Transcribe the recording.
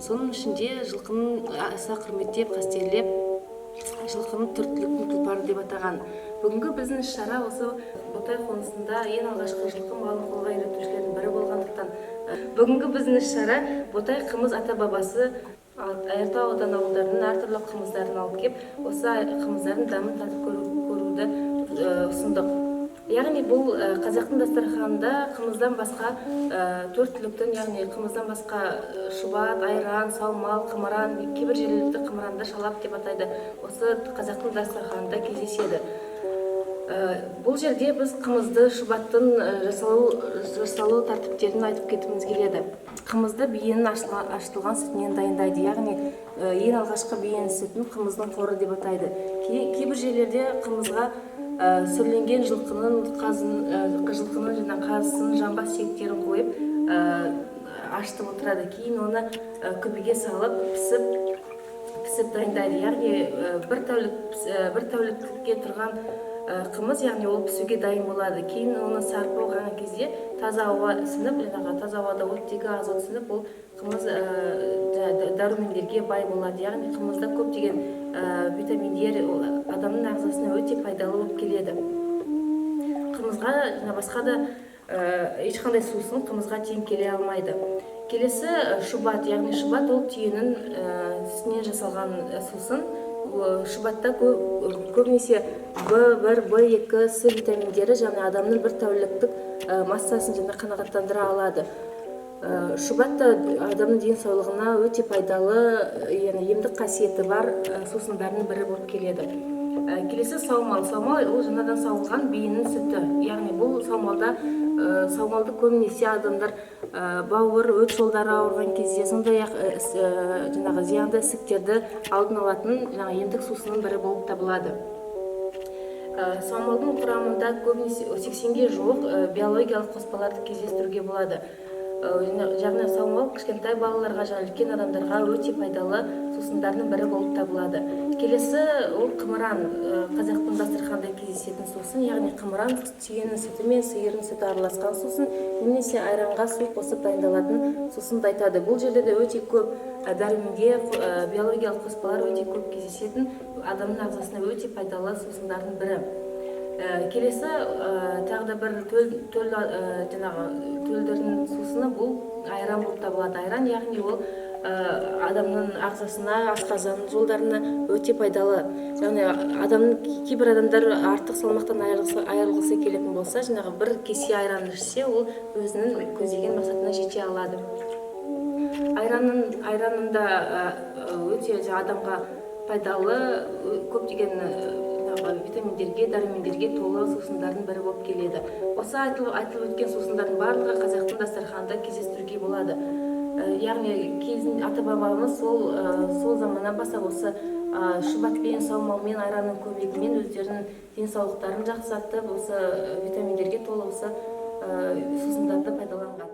Соның ішінде жылқының аса құрметтеп, қастерлеп, жылқыны төрт түліктің тұлпары деп атаған. Бүгінгі біздің іс шара осы Ботай қонысында ең алғашқы жылқы малын қолға үйретушілердің бірі болғандықтан, бүгінгі біздің іс шара Ботай қымыз ата бабасы Айыртау ауданы ауылдарының әртүрлі қымыздарын алып кеп, осы қымыздардың дәмін татып көруді ұсындық. Яғни бұл қазақтың дастарханында қымыздан басқа төрт түліктің, яғни қымыздан басқа шұбат, айран, саумал, қымыран, кейбір жерлерде қымыранды шалап деп атайды, осы қазақтың дастарханында кездеседі. Бұл жерде біз қымызды, шұбаттың жасалу тәртіптерін айтып кеткіміз келеді. Қымызды биенің ашытылған сүтінен дайындайды, яғни ең алғашқы биенің сүтін қымыздың қоры деп атайды. Кейбір жерлерде қымызға сүрленген жылқының қазын, жылқының жаңа қазысын, жамбас сүйектерін қойып ашытып отырады. Кейін оны күбіге салып пісіп дайындайды. Яғни бір тәулікке тұрған қымыз, яғни ол пісуге дайын болады. Кейін оны сарпы болған кезде таза ауа сіңіп, жаңағы таза ауада оттегі, азот сіңіп, ол қымыз дәрумендерге бай болады. Яғни қымызда көптеген витаминдер, ол адамның ағзасына өте пайдалы болып келеді. Қымызға жаңа басқа да ешқандай сусын қымызға тең келе алмайды. Келесі шұбат, яғни шұбат ол түйенің сүтінен жасалған сусын. Шұбатта көбінесе В1, В2, С витаминдері және адамның бір тәуліктік массасын және қанағаттандыра алады. Шұбат та адамның денсаулығына өте пайдалы, яғни емдік қасиеті бар сусындардың бірі болып келеді. Келесі саумал. Саумал ол жаңадан сауылған биенің сүті. Яғни бұл саумалда, саумалды көбінесе адамдар бауыр, өт жолдары ауырған кезде, сондай ақ жаңағы зиянды ісіктерді алдын алатын жаңа емдік сусынның бірі болып табылады. Саумалдың құрамында көбінесе 80-ге жуық биологиялық қоспаларды кездестіруге болады. Яғни саумал кішкентай балаларға және үлкен адамдарға өте пайдалы сусындардың бірі болып табылады. Келесі ол қымыран, қазақтың дастарханында кездесетін сусын. Яғни қымыран түйенің сүті мен сиырдың сүті араласқан сусын немесе айранға су қосып дайындалатын сусынды айтады. Бұл жерде де өте көп дәрумендер, биологиялық қоспалар өте көп кездесетін, адамның ағзасына өте пайдалы сусындардың бірі. Келесі тағы да бір төл, жаңағы төлдердің сусыны бұл айран болып табылады. Айран, яғни ол адамның ағзасына, асқазан жолдарына өте пайдалы. Яғни адамның, кейбір адамдар артық салмақтан айырылғысы келетін болса, жаңағы бір кесе айран ішсе, ол өзінің көздеген мақсатына жете алады. Айранның да өте адамға пайдалы, көптеген жаңағы витаминдерге, дәрумендерге толы сусындардың бірі болып келеді. Осы айтылып өткен сусындардың барлығы қазақтың дастарханында кездестіруге болады. Яғни кезін ата бабамыз сол заманнан бастап осы шұбатпен, саумалмен, айранның көмегімен өздерінің денсаулықтарын жақсартып, осы витаминдерге толы осы сусындарды пайдаланған.